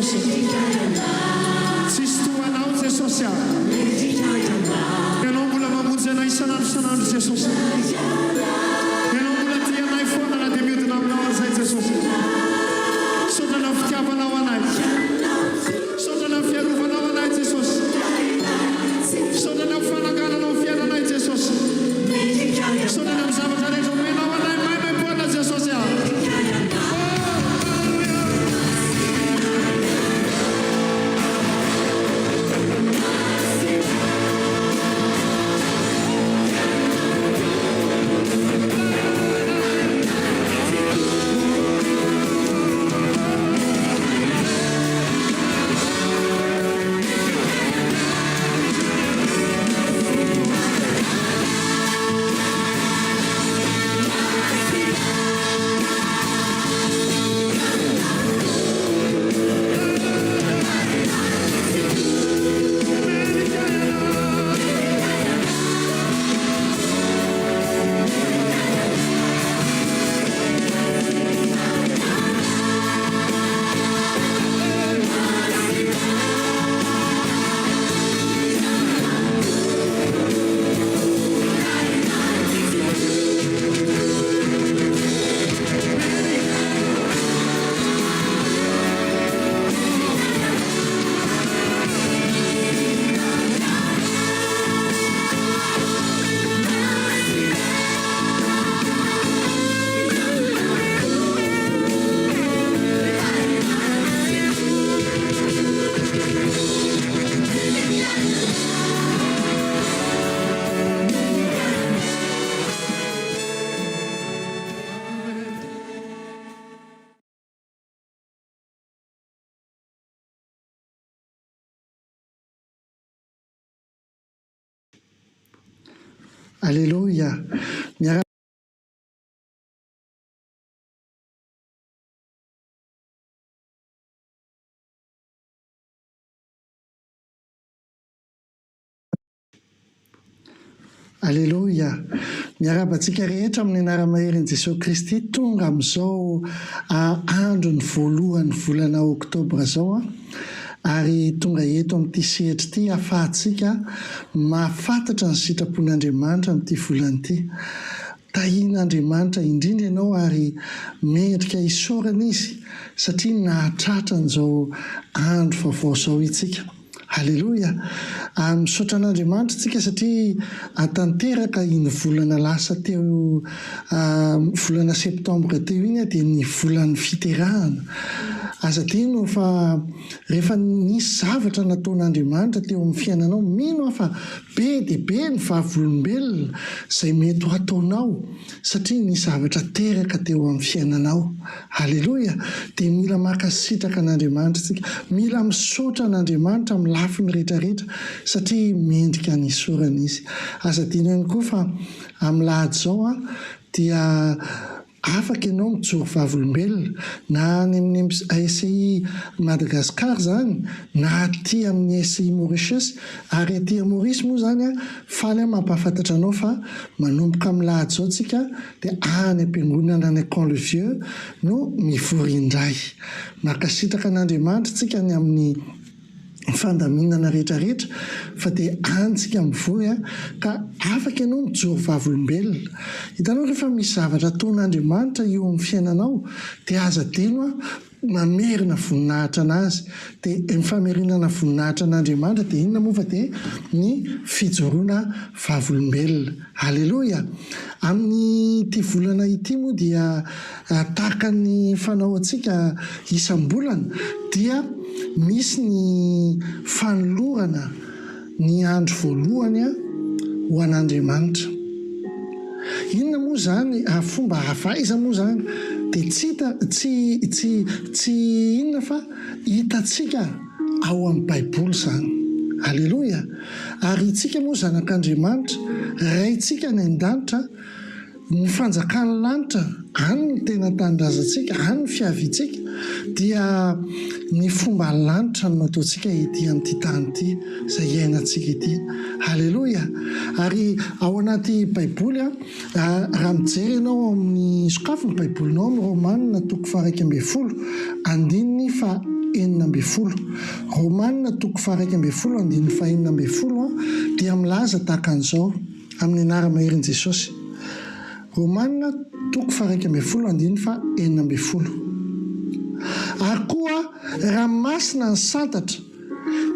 Jesosy. Tsisy toa Anao Jesosy a. Ianao mbola mamonjy anay isan'andro isan'andro Jesosy. Ianao mbola tia anay foana na dia miodina aminao aza izay Jesosy. Misaotra anao fitiavanao anay. Misaotra anao fiarovanao anay Jesosy. Misaotra anao fanangananao ny fiainanay Jesosy. Misaotra ny amin'ny zavatra rehetra omenao anay maimaimpoana Jesosy a. Aleloia! Miarahaba. Aleloia! Miarahaba antsika rehetra amin'ny anara-maherin'i Jesoa Kristy tonga amin'izao andron'ny voalohan'ny volana oktobra izao ary tonga eto amin'ity sehatra ity ahafahantsika mahafantatra ny sitrapon'Andriamanitra amin'ity volana ity. Tahian'Andriamanitra indrindra ianao ary mendrika isaorana Izy satria nahatratra an'izao andro vaovao izao itsika. Aleloia! Ary misaotra an'Andriamanitra tsika satria tanteraka iny volana lasa teo volana septembre teo iny dia ny volan'ny fiterahana. Aza adino fa rehefa nisy zavatra nataon'Andriamanitra teo amin'ny fiainanao, mino aho fa be dia be ny vavolombelona izay mety ho ataonao satria nisy zavatra teraka teo amin'ny fiainanao. Aleloia! Dia mila mankasitraka an'Andriamanitra isika. Mila misaotra an'Andriamanitra amin'ny lafiny rehetra rehetra satria mendrika ny hisaorana Izy. Aza adino ihany koa fa amin'ny lahady izao dia afaka ianao mijoro vavolombelona na any amin'ny SCI Madagascar izany na aty amin'ny SCI Mauritius ary aty Maurice moa izany faly aho mampahafantatra anao fa manomboka amin'ny lahady izao tsika dia any am-piangonana any Camp le Vieux no mivory indray. Mankasitraka an'Andriamanitra tsika ny amin'ny fandaminana rehetra rehetra fa dia any tsika mivory a, ka afaka ianao mijoro vavolombelona. Hitanao rehefa misy zavatra ataon'Andriamanitra eo amin'ny fiainanao dia aza adino a mamerina voninahitra an'Azy. Dia ny famerenana voninahitra an'Andriamanitra dia inona moa fa dia ny fijoroana vavolombelona. Aleloia! Amin'ity volana ity moa dia tahaka ny fanao antsika isam-bolana dia misy ny fanolorana ny andro voalohany ho an'Andriamanitra. Inona moa izany fomba hafa aiza moa izany dia tsy hita tsy tsy tsy inona fa hitantsika ao amin'ny baiboly izany. Aleloia! Ary itsika moa zanak'Andriamanitra, Raintsika any an-danitra, Ny fanjakan'ny lanitra, any no tena tanindrazantsika, any ny fiaviantsika, dia ny fomban'ny lanitra no nataontsika ety amin'ity tany ity, izay iainantsika ity. Aleloia! Ary ao anaty Baiboly, raha mijery ianao ao amin'ny, sokafy ny Baibolinao amin'ny Romana toko faha 11, andininy. faha 16. Romana toko faha 11 andininy faha 16 dia milaza tahaka an'izao, amin'ny anara-maherin'i Jesosy. Romana toko faha 11 andininy faha 16. Ary koa raha masina ny santatra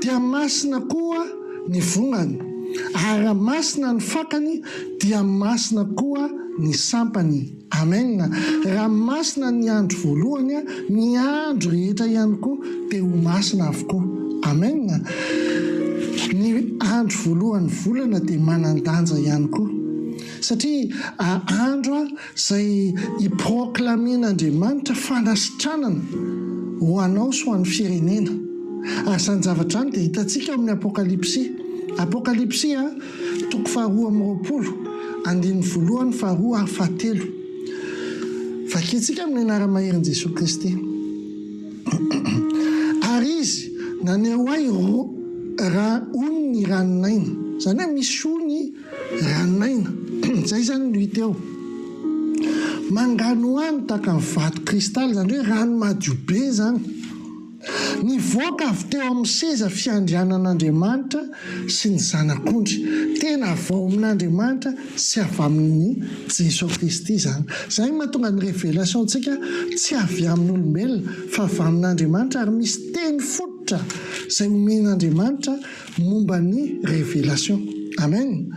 dia masina koa ny vongany, ary raha masina ny fakany dia masina koa ny sampany. Amen! Raha masina ny andro voalohany, ny andro rehetra ihany koa dia ho masina avokoa. Amen! Ny andro voalohan'ny volana dia manan-danja ihany koa. Satria andro izay hi-proclamer-n'Andriamanitra fanasitranana ho anao sy ho an'ny firenena. Ary izany zavatra izany dia hitantsika ao amin'ny Apokalypsy. Apokalypsy toko faharoa amby 20, andininy voalohany, faharoa ary fahatelo. Vakintsika amin'ny anara-maherin'i Jesoa Kristy. Ary Izy naneho ahy ro ra ony ny ranon'aina. Izany hoe misy ony Ranon'aina, izay izany no hita eo. Manganohano tahaka ny vato kristaly, izany hoe rano madio be izany. Nivoaka avy teo amin'ny seza fiandrianan'Andriamanitra sy ny Zanak'ondry. Tena avy ao amin'Andriamanitra sy avy amin'i Jesoa Kristy izany. Izay no mahatonga ny révélation-ntsika tsy avy amin'olombelona fa avy amin'Andriamanitra ary misy teny fototra izay omen'Andriamanitra momba ny révélation. Amen.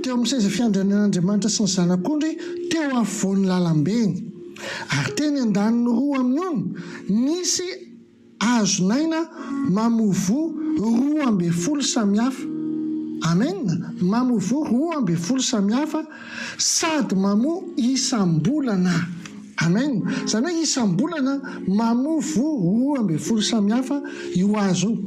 Teo amin'ny seza fiandrianan'Andriamanitra sy ny Zanak'ondry teo afovoan'ny lalambeny. Ary teny andaniny roa amin'ny ony, nisy hazon'aina mamovoa 12 samihafa. Amen. Mamovoa 12 samihafa sady mamoa isam-bolana. Amen! Izany hoe isam-bolana mamoa voa 12 samihafa io hazo io.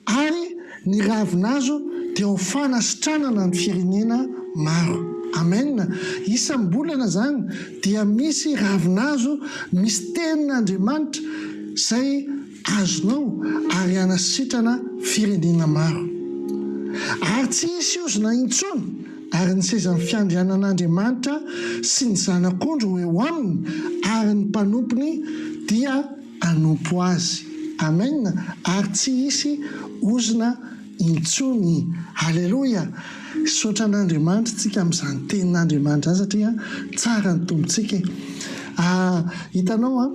Ary ny ravin'hazo dia ho fanasitranana ny firenena maro. Amen! Isam-bolana izany dia misy ravin'hazo misy tenin'Andriamanitra izay azonao ary hanasitrana firenena maro. Ary tsy hisy ozona intsony Ary ny sezan'ny fiandrianan'Andriamanitra sy ny Zanak'ondry ho eo aminy, ary ny mpanompony dia hanompo Azy. Amen! Ary tsy hisy ozona intsony. Aleloia! Misaotra an'Andriamanitra tsika amin'izany tenin'Andriamanitra izany satria tsara ny Tompontsika e! Ah, hitanao an,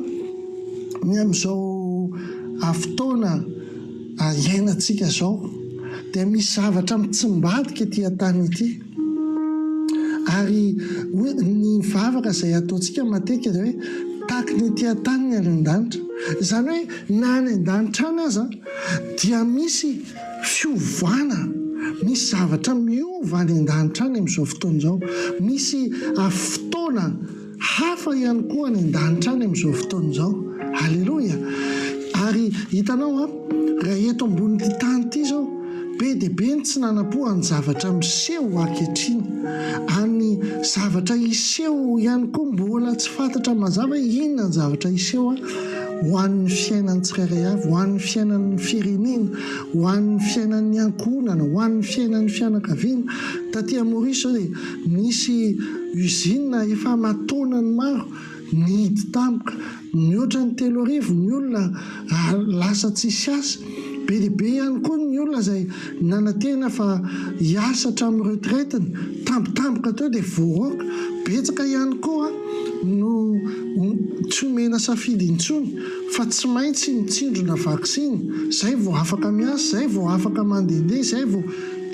ny amin'izao fotoana iainantsika izao dia misy zavatra mitsimbadika ety an-tany ety. Ary hoy ny vavaka izay ataontsika matetika dia hoe tahaky ny ety an-tany ny any an-danitra. Izany hoe na any an-danitra any aza dia misy fiovana, misy zavatra miova any an-danitra any amin'izao fotoana izao. Misy fotoana Hafa ihany koa any an-danitra any amin'izao fotoana izao. Aleloia! Ary hitanao an, raha eto ambonin'ity tany ity izao, be dia be ny tsy nanam-po an'ny zavatra miseho ankehitriny. Any zavatra hiseho ihany koa mbola tsy fantatra mazava hoe inona ny zavatra hiseho ho an'ny fiainan'ny tsirairay avy, ho an'ny fiainan'ny firenena, ho an'ny fiainan'ny ankohonana, ho an'ny fiainan'ny fianakaviana. Taty Maurice izao dia Nisy usine efa aman-taonany maro nihidy tampoka. Mihoatra ny 3000 ny olona lasa tsisy asa. Be dia be ihany koa ny olona izay nanantena fa hiasa hatramin'ny retraite-ny, tampotampoka teo dia voaroaka. Betsaka ihany koa no tsy omena safidy intsony fa tsy maintsy mitsindrona vaksiny, izay vao afaka miasa, izay vao afaka mandehandeha, izay vao.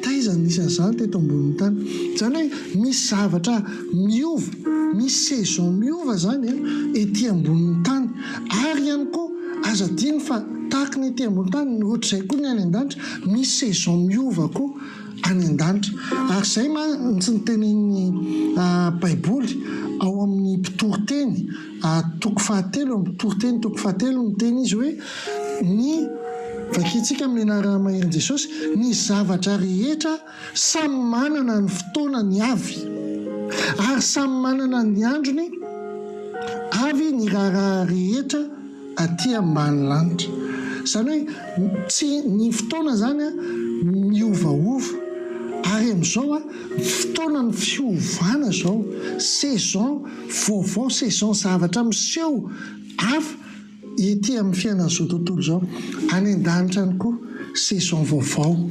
Taiza no nisy an'izany teto ambonin'ny tany? Izany hoe misy zavatra miova, misy saison miova izany ety ambonin'ny tany. Ary ihany koa, aza adino fa tahaky ny ety ambony tany, ohatr'izay koa ny any an-danitra, misy saison miova koa any an-danitra. Ary izay mantsy no tenenin'ny Baiboly ao amin'ny Mpitoriteny toko fahatelo, Mpitoriteny toko fahatelo miteny izy hoe, Ny, vakintsika amin'ny anara-maherin'i Jesosy, ny zavatra rehetra samy manana ny fotoanany avy, ary samy manana ny androny avy ny raharaha rehetra aty ambany lanitra. Izany hoe tsy, ny fotoana izany miovaova, ary amin'izao fotoanan'ny fiovana izao, saison vaovao, saison zavatra miseho hafa. ety amin'ny fiainan'izao tontolo izao. Any an-danitra any koa saison vaovao.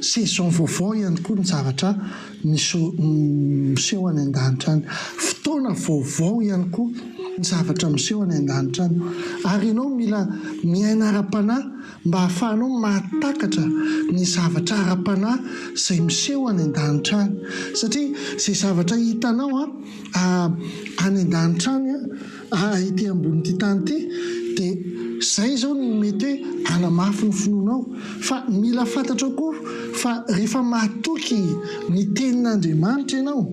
Saison vaovao ihany koa ny zavatra miseho any an-danitra any. Fotoana vaovao ihany koa ny zavatra miseho any an-danitra any. Ary ianao mila miaina ara-panahy mba hahafahanao mahatakatra ny zavatra ara-panahy izay miseho any an-danitra any. Satria izay zavatra hitanao any an-danitra any, ety ambonin'ity tany ity, dia izay izao no mety hoe hanamafy ny finoanao. Fa mila fantatrao koa fa rehefa mahatoky ny tenin'Andriamanitra ianao,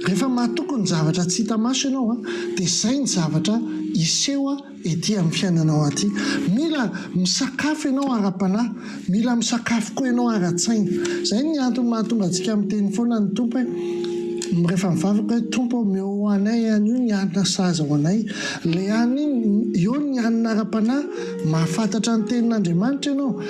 rehefa mahatoky ny zavatra tsy hita maso ianao, dia izay ny zavatra hiseho ety amin'ny fiainanao aty. Mila misakafo ianao ara-panahy, mila misakafo koa ianao ara-tsaina. Izay ny antony mahatonga antsika miteny foana ny Tompo hoe, rehefa mivavaka hoe, Tompo ô, omeo ho anay anio ny hanina sahaza ho anay. Ilay hanina iny, eo ny hanina ara-panahy, mahafantatra ny tenin'Andriamanitra ianao,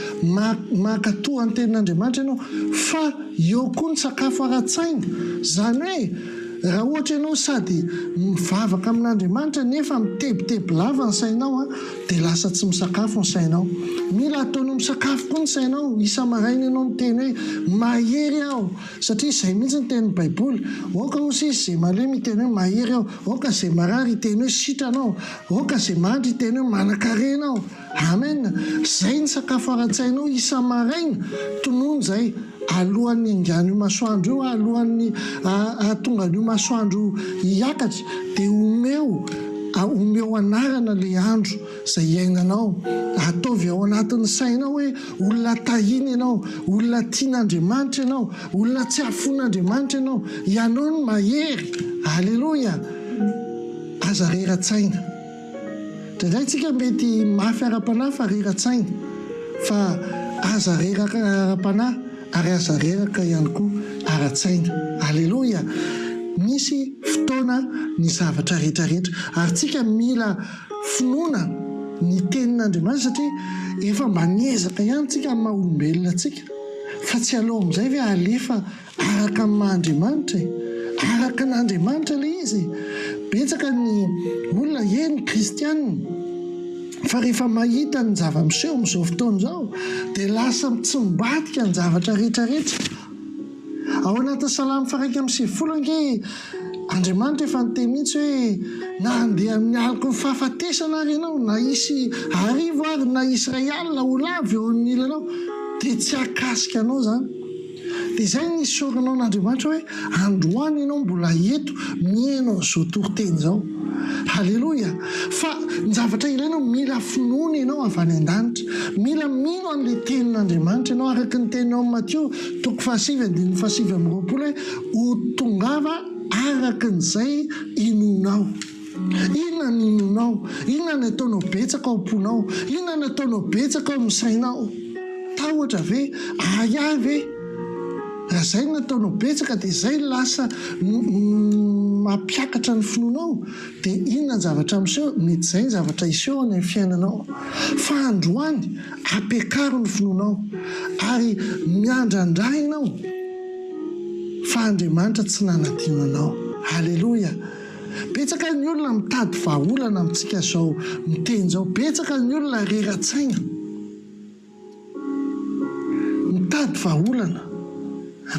mankatò ny tenin'Andriamanitra ianao, fa eo koa ny sakafo ara-tsaina. Izany hoe, Raha ohatra ianao sady mivavaka amin'Andriamanitra nefa mitebiteby lava ny sainao dia lasa tsy misakafo ny sainao. Mila ataonao misakafo koa ny sainao, isa-maraina ianao miteny hoe mahery aho satria izay mihitsy ny tenin'ny baiboly, aoka hozy izy izay malemy hiteny hoe mahery aho, aoka izay marary hiteny hoe sitrana aho, aoka izay mandry hiteny hoe manankarena aho. Amen! Zay ny sakafo ara-tsainao isa-maraina, tonony zay, alohan'ny haingan'io masoandro io, alohan'ny hahatonga an'io masoandro hiakatra dia omeo omeo anarana le andro zay iainanao, ataovy ao anatin'ny sainao hoe olona tahiana ianao, olona tian'Andriamanitra ianao, olona tsy afoin'Andriamanitra ianao, ianao no mahery, Aleloia! Aza rera-tsaina. Indraindray tsika mety mafy ara-panahy fa rera-tsaina, fa aza reraka ara-panahy ary aza reraka ihany koa ara-tsaina. Aleloia! Misy fotoana ny zavatra rehetra rehetra ary tsika mila finoana ny tenin'Andriamanitra satria efa mba niezaka ihany tsika amin'ny maha olombelona antsika fa tsy aleo amin'izay ve alefa Araka ny maha Andriamanitra e! Araka an'Andriamanitra ilay izy e! Betsaka ny olona, eny kristiana, fa rehefa mahita ny zava-miseho amin'izao fotoana izao dia lasa mitsimbadika ny zavatra rehetra rehetra. Ao anatin'ny Salamo faha-91 ange Andriamanitra efa niteny mihitsy hoe na handeha amin'ny aloky ny fahafatesana ary ianao, na hisy arivo ary na hisy iray alina ho lavo eo amin'ny ilanao dia tsy hahakasika anao izany. Dia izay ny isaoranao an'Andriamanitra hoe androany ianao mbola eto mihaino an'izao toriteny izao. Haleloia! Fa ny zavatra ilainao, mila finoana ianao avy any an-danitra. Mila mino an'ilay tenin'Andriamanitra ianao araka ny teniny ao amin'ny Matio toko fahasivy andininy fahasivy ambiroapolo hoe ho tongava araka an'izay inoanao. Inona no inoanao? Inona no ataonao betsaka ao am-ponao? Inona no ataonao betsaka ao amin'ny sainao? Tahotra ve? Ahiahy ve? Raha izay no ataonao betsaka dia izay lasa mampiakatra ny finoanao dia inona ny zavatra miseho? Mety izay ny zavatra hiseho any amin'ny fiainanao. Fa androany, ampiakaro ny finoanao ary miandrandrà ianao fa Andriamanitra tsy nanadino anao. Aleloia! Betsaka ny olona mitady vahaolana amintsika zao miteny zao, betsaka ny olona rera-tsaina mitady vahaolana,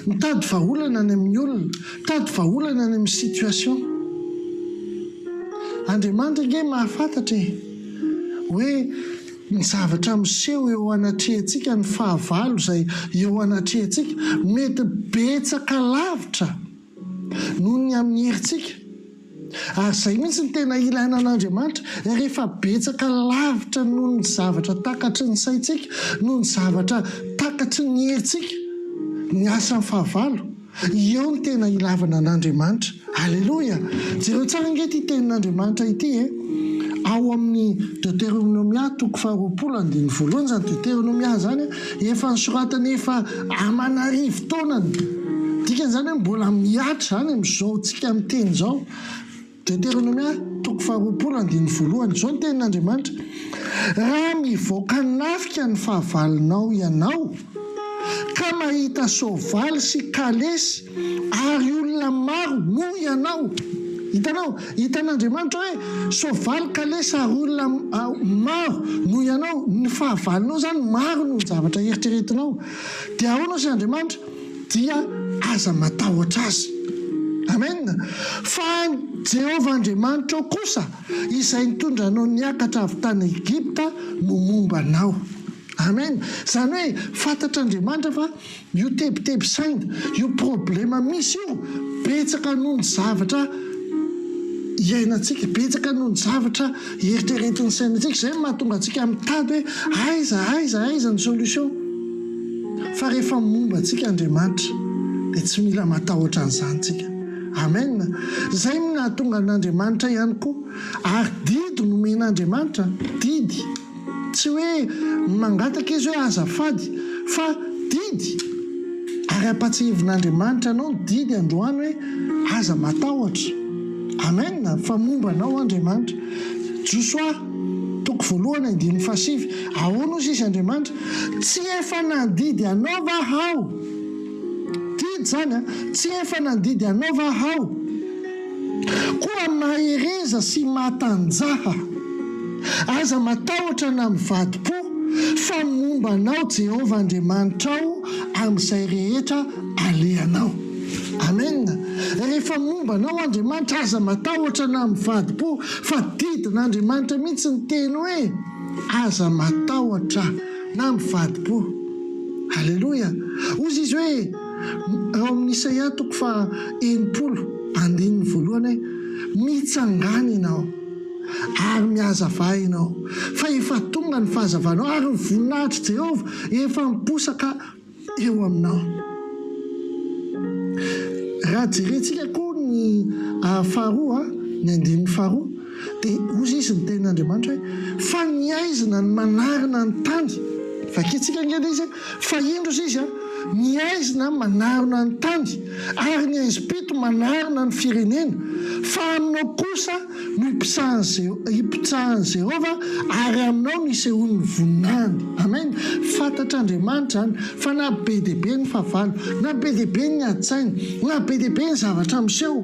mitady vahaolana any amin'ny olona, mitady vahaolana any amin'ny situation. Andriamanitra ange mahafantatra e, hoe ny zavatra miseho eo anatrehantsika, ny fahavalo izay eo anatrehantsika, mety betsaka lavitra. Noho ny amin'ny herintsika. Ary izay mihitsy no tena ilaina an'Andriamanitra, rehefa betsaka lavitra noho ny zavatra takatry ny saintsika, noho ny zavatra takatry ny herintsika, ny asan'ny fahavalo. Eo no tena ilavana an'Andriamanitra. Aleloia! Jereo tsara ange ity tenin'Andriamanitra ity e! Ao amin'ny Deoteronomia toko faharoapolo andininy voalohany izany Deoteronomia izany efa nosoratana efa aman'arivo taonany. Dikan'izany hoe mbola mihatra izany amin'izao tsika miteny izao. Deoteronomia toko faharoapolo andininy voalohany. Izao ny tenin'Andriamanitra, Raha mivoaka hanafika ny fahavalonao ianao, ka mahita soavaly sy kalesy ary olona maro noho ianao. Hitanao? Hitan'Andriamanitra hoe soavaly kalesa ary olona maro noho ianao, ny fahavalonao izany maro noho ny zavatra eritreretinao. Dia ahoana hoy Andriamanitra? Dia aza matahotra azy. Amen! Fa an'i Jehovah Andriamanitrao kosa, izay nitondra anao niakatra avy tany Egypta no momba anao. Amen! Izany hoe fantatr'Andriamanitra fa Io tebiteby saina, io problema misy io, betsaka noho ny zavatra iainantsika, betsaka noho ny zavatra eritreretin'ny sainantsika, izay no mahatonga antsika mitady hoe aiza, aiza, aiza ny solution. Fa rehefa momba antsika Andriamanitra dia tsy mila matahotra an'izany tsika. Amen. Izay no nahatonga an'Andriamanitra ihany koa, ary didy nomen'Andriamanitra, didy. Tsy hoe mangataka izy hoe azafady fa didy ary ampatsiahivin'Andriamanitra anao ny didy androany hoe aza matahotra. Amen fa momba anao Andriamanitra. Josoa toko voalohany andininy fahasivy ahoana ozy izy Andriamanitra? Tsy efa nandidy anao va aho? Didy izany an! Tsy efa nandidy anao va aho? Koa mahereza sy matanjaha. Aza matahotra na mivadi-po, fa momba anao Jehovah Andriamanitrao amin'izay rehetra alehanao. Amen. Rehefa momba anao Andriamanitra, aza matahotra na mivadi-po, fa didin'Andriamanitra mihitsy ny teny hoe, Aza matahotra na mivadi-po. Aleloia. Hozy izy hoe, ao amin'ny Isaia toko faha 60 andininy voalohany hoe, Mitsangàna ianao, ary mihazavà ianao, fa efa tonga ny fahazavanao, ary ny voninahitr'i Jehovah efa miposaka eo aminao. Raha jerentsika koa ny faharoa, ny andininy faharoa, dia hozy izy ny tenin'Andriamanitra hoe, Fa ny haizina no manarona ny tany. Vakintsika ange ilay izy e! Fa indro hozy izy, ny haizina manarona ny tany, ary ny haizim-pito manarona ny firenena, fa aminao kosa no hipotsahan'i Jehovah, ary aminao no hisehoan'ny voninahiny. Amen! Fantatr'Andriamanitra izany, fa na be dia be ny fahavalo, na be dia be ny ady-tsaina, na be dia be ny zavatra miseho,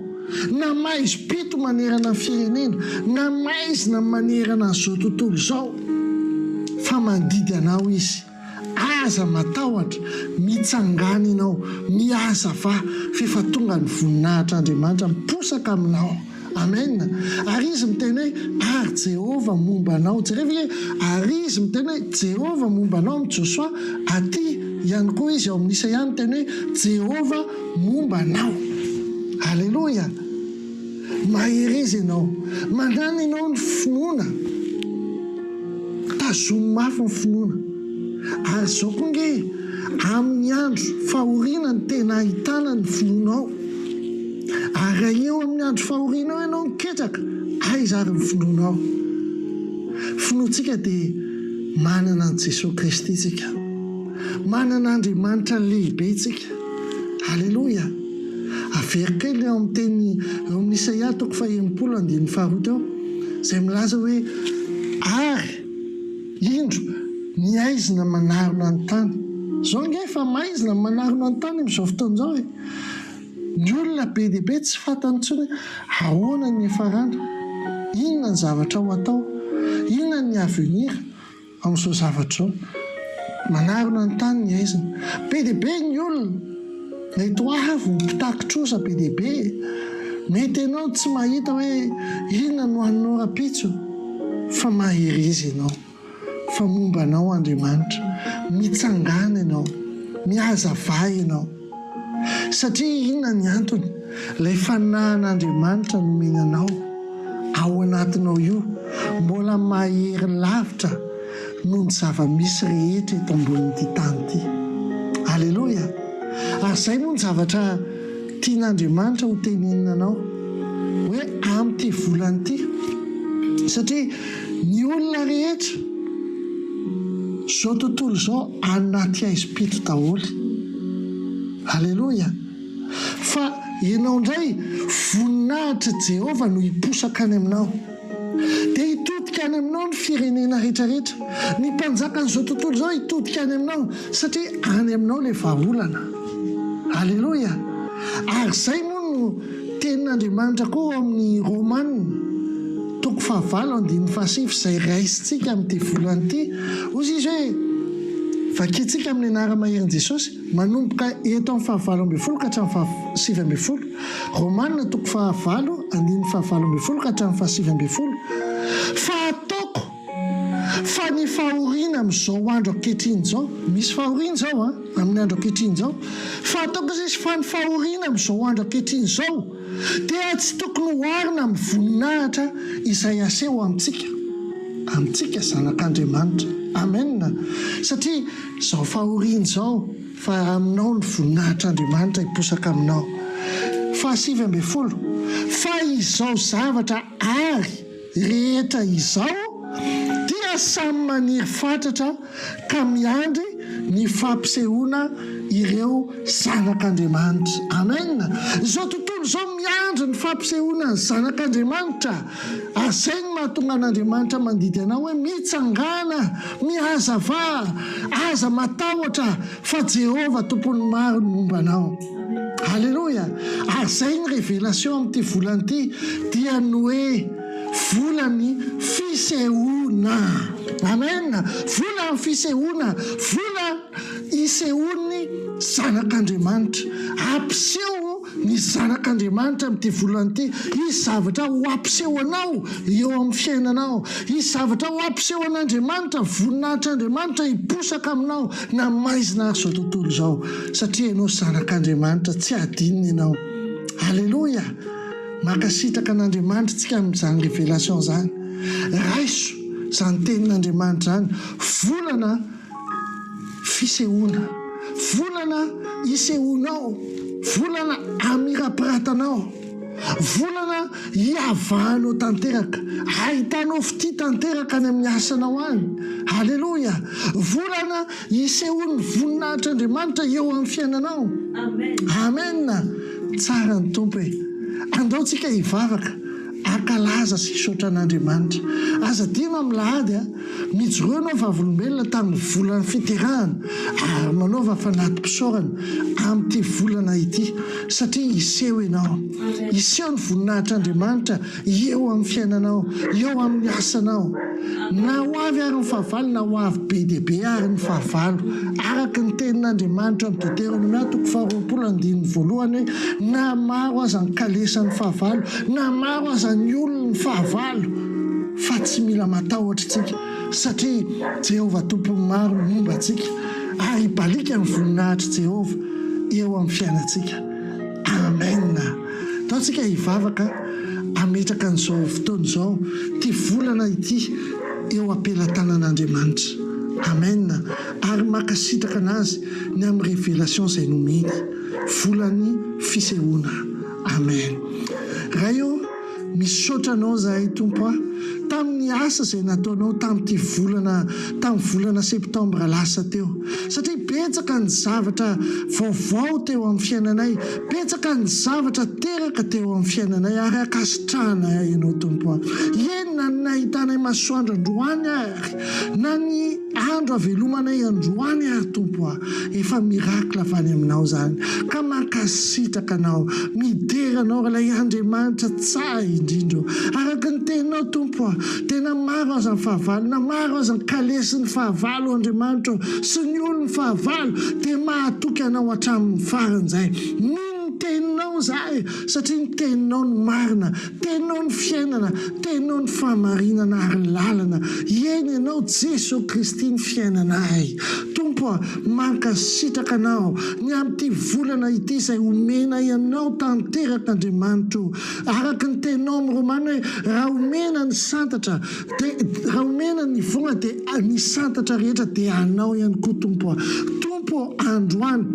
na maizim-pito manerana ny firenena, na maizina manerana an'izao tontolo izao, fa mandidy anao Izy. Aza matahotra, mitsangàna ianao, mihazavà, f'efa tonga ny voninahitr'Andriamanitra miposaka aminao. Amen. Ary Izy miteny hoe, Ary Jehovah momba anao. Jereo ve hoe, ary Izy miteny hoe, Jehovah momba anao amin'i Josoa, aty ihany koa Izy ao amin'ny Isaia miteny hoe, Jehovah momba anao. Aleloia. Mahereza ianao. Manana ianao ny finoana. Tazomy mafy ny finoana. Ary izao koa ange e, amin'ny andro fahoriana no tena ahitana ny finoanao. Ary raha eo amin'ny andro fahorianao ianao no ketraka, aiza ary ny finoanao? Finoantsika dia manana an'i Jesoa Kristy isika. Manana Andriamanitra lehibe isika. Aleloia! Averiko kely eo amin'ny teny eo amin'ny Isaia toko faha-60 andininy faharoa teo, izay milaza hoe, Ary, indro, ny haizina manarona ny tany. Izao ange efa maizina ny manarona ny tany amin'izao fotoana izao e! Ny olona be dia be tsy fantany intsony hoe ahoana ny hiafarana, inona ny zavatra ho atao, inona ny avenir. Amin'izao zavatra izao, manarona ny tany ny haizina. Be dia be ny olona, mety ho avy ny mpitaky trosa be dia be. Mety ianao tsy mahita hoe inona no haninao rahampitso, fa mahereza ianao, fa momba anao Andriamanitra. Mitsangàna ianao, mihazavà ianao. Satria inona ny antony? Ilay fanahin'Andriamanitra nomeny anao ao anatinao io mbola mahery lavitra noho ny zava-misy rehetra eto ambonin'ity tany ity. Aleloia! Ary izay moa ny zavatra tian'Andriamanitra ho tenenina anao hoe amin'ity volana ity. Satria ny olona rehetra, izao tontolo izao anaty haizim-pito daholo. Aleloia! Fa ianao indray, voninahitr'i Jehovah no hiposaka any aminao. Dia hitodika any aminao ny firenena rehetrarehetra. Ny mpanjakan'izao tontolo izao hitodika any aminao, satria any aminao ilay vahaolana. Aleloia! Ary izay moa no. Tenin'Andriamanitra koa ao amin'ny Romana, toko fahavalo andininy fahasivy izay raisintsika amin'ity volana ity. Hoy izy hoe, Vakintsika amin'ny anara-maherin'i Jesosy, manomboka eto amin'ny fahavalo ambinifolo ka hatramin'ny fahasivy ambinifolo. Romana toko fahavalo andininy fahavalo ambinifolo ka hatramin'ny fahasivy ambinifolo. Fa ataoko fa ny fahoriana amin'izao andro ankehitriny izao, misy fahoriana izao an, amin'ny andro ankehitriny izao, fa ataoko izy fa ny fahoriana amin'izao andro ankehitriny izao dia tsy tokony hoharina amin'ny voninahitra izay aseho amintsika, amintsika zanak'Andriamanitra. Amen! Satria izao fahoriana izao, fa aminao ny voninahitr'Andriamanitra hiposaka aminao. Fahasivy ambinifolo, fa izao zavatra àry rehetra izao dia samy maniry fatratra ka miandry ny fampisehoana ireo zanak'Andriamanitra. Amen! Izao tontolo izao miandry ny fampisehoana ny zanak'Andriamanitra. Ary izay no mahatonga an'Andriamanitra mandidy anao hoe, Mitsangàna, mihazavà, aza matahotra, fa Jehovah Tompon'ny maro no momba anao. Aleloia! Ary izay ny révélation amin'ity volana ity, dia ny hoe volan'ny fisehoana. Amen! Volan'ny fisehoana, vola isehoan'ny Zanak'Andriamanitra. Hampiseho ny Zanak'Andriamanitra amin'ity volana ity. Hisy zavatra ho hampiseho anao eo amin'ny fiainanao. Hisy zavatra ho hampiseho an'Andriamanitra, voninahitr'Andriamanitra hiposaka aminao na maizina ary izao tontolo izao. Satria ianao Zanak'Andriamanitra, tsy hadinony ianao. Aleloia! Mankasitraka an'Andriamanitra isika amin'izany révélation izany. Raiso izany tenin'Andriamanitra izany. Volana. Fisehoana. Volana isehoanao. Volana amirapiratanao. Volana iavahanao tanteraka. Ahitanao fitia tanteraka any amin'ny asanao any. Aleloia! Volana isehoan'ny voninahitr'Andriamanitra eo amin'ny fiainanao. Amen! Tsara ny Tompo e! Andao tsika hivavaka, hankalaza sy hisaotra an'Andriamanitra. Aza adino amin'ny lahady a! Mijoroa ianao vavolombelona tamin'ny volan'ny fiterahana ary manaova fanati-pisaorana amin'ity volana ity satria hiseho ianao. Hiseho ny voninahitr'Andriamanitra eo amin'ny fiainanao, eo amin'ny asanao. Na ho avy ary ny fahavalo na ho avy be dia be ary ny fahavalo. Araka ny tenin'Andriamanitra ao amin'ny Deoteronomia toko faharoapolo andininy voalohany hoe na maro aza ny kalesan'ny fahavalo, na maro aza ny olon'ny fahavalo, Fa tsy mila matahotra isika, satria Jehovah Tompon'ny maro no momba antsika, ary hibaliaka ny voninahitr'i Jehovah eo amin'ny fiainantsika. Amena! Ndao isika hivavaka hametraka an'izao fotoana izao, ity volana ity, eo am-pelatanan'Andriamanitra. Amena! Ary mankasitraka an'Azy ny amin'ny révélation izay nomeny. Volan'ny fisehoana. Amen. Ray ô! Misaotra Anao izahay Tompo a, tamin'ny asa izay nataonao tamin'ity volana tamin'ny volana septembre lasa teo. Satria betsaka ny zavatra vaovao teo amin'ny fiainanay, betsaka ny zavatra teraka teo amin'ny fiainanay ary ankasitrahanay Ianao Tompo a. Eny na ny nahitanay masoandro androany ary, na ny andro havelomanay androany ary Tompo a, efa miracle avy any Aminao izany. Ka mankasitraka Anao, midera Anao ry ilay Andriamanitra tsara indrindra ô. Araka ny Teninao Tompo a, dia na maro aza ny fahavalo, na maro aza ny kalesin'ny fahavalo Andriamanitra ô, sy ny olon'ny fahavalo, dia mahatoky Anao hatramin'ny farany izahay. Mino ny Teninao izahay, satria ny Teninao no marina, Teninao ny fiainana, Teninao ny fahamarinana ary lalana. Eny Ianao Jeso Kristy ny fiainanay. Tompo a, mankasitraka Anao ny amin'ity volana ity izay omenay Anao tanteraka Andriamanitra o. Araka ny Teninao amin'ny Romana hoe raha omena ny santatra dia raha omena ny vola dia ny santatra rehetra dia Anao ihany koa Tompo a. Tompo o, androany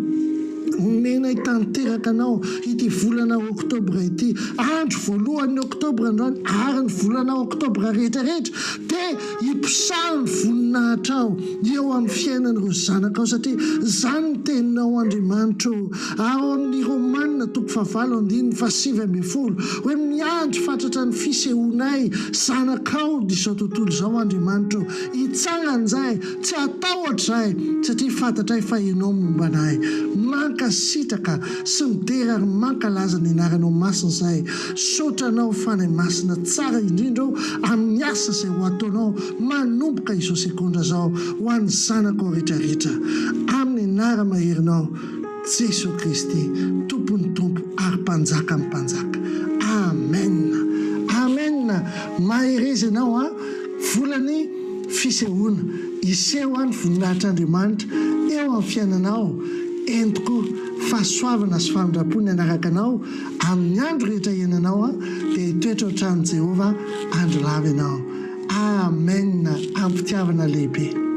omenay tanteraka Anao ity volana oktobra ity, andro voalohan'ny oktobra androany ary ny volana oktobra rehetra rehetra dia hiposahan'ny voninahitra. voninahitrao eo amin'ny fiainan'ireo zanakao satria izany ny teninao Andriamanitra o. Ary ao amin'ny Romana toko fahavalo andininy faha-19 hoe miandry fatratra ny fisehoanay zanakao izao tontolo izao Andriamanitra o. Hitsangana izahay, tsy hatahotra izahay satria fantatray fa Ianao momba anay. Mankasitraka sy midera ary mankalaza ny anaranao masina izahay. Misaotra anao Fanahy Masina tsara indrindra o amin'ny asa izay ho ataonao manomboka izao segondra izao ho an'ny zanakao rehetra rehetra. Amin'ny anara-maherinao Jeso Kristy Tompon'ny Tompo ary Mpanjakan'ny Mpanjaka. Amen. Amen. Mahereza ianao a. Volan'ny fisehoana. Hiseho ny voninahitr'Andriamanitra eo amin'ny fiainanao. Eny tokoa, fahasoavana sy famindram-po ny hanaraka anao amin'ny andro rehetra iainanao dia hitoetra ao an-tranon'i Jehovah andro lava ianao. Amen! Am-pitiavana lehibe.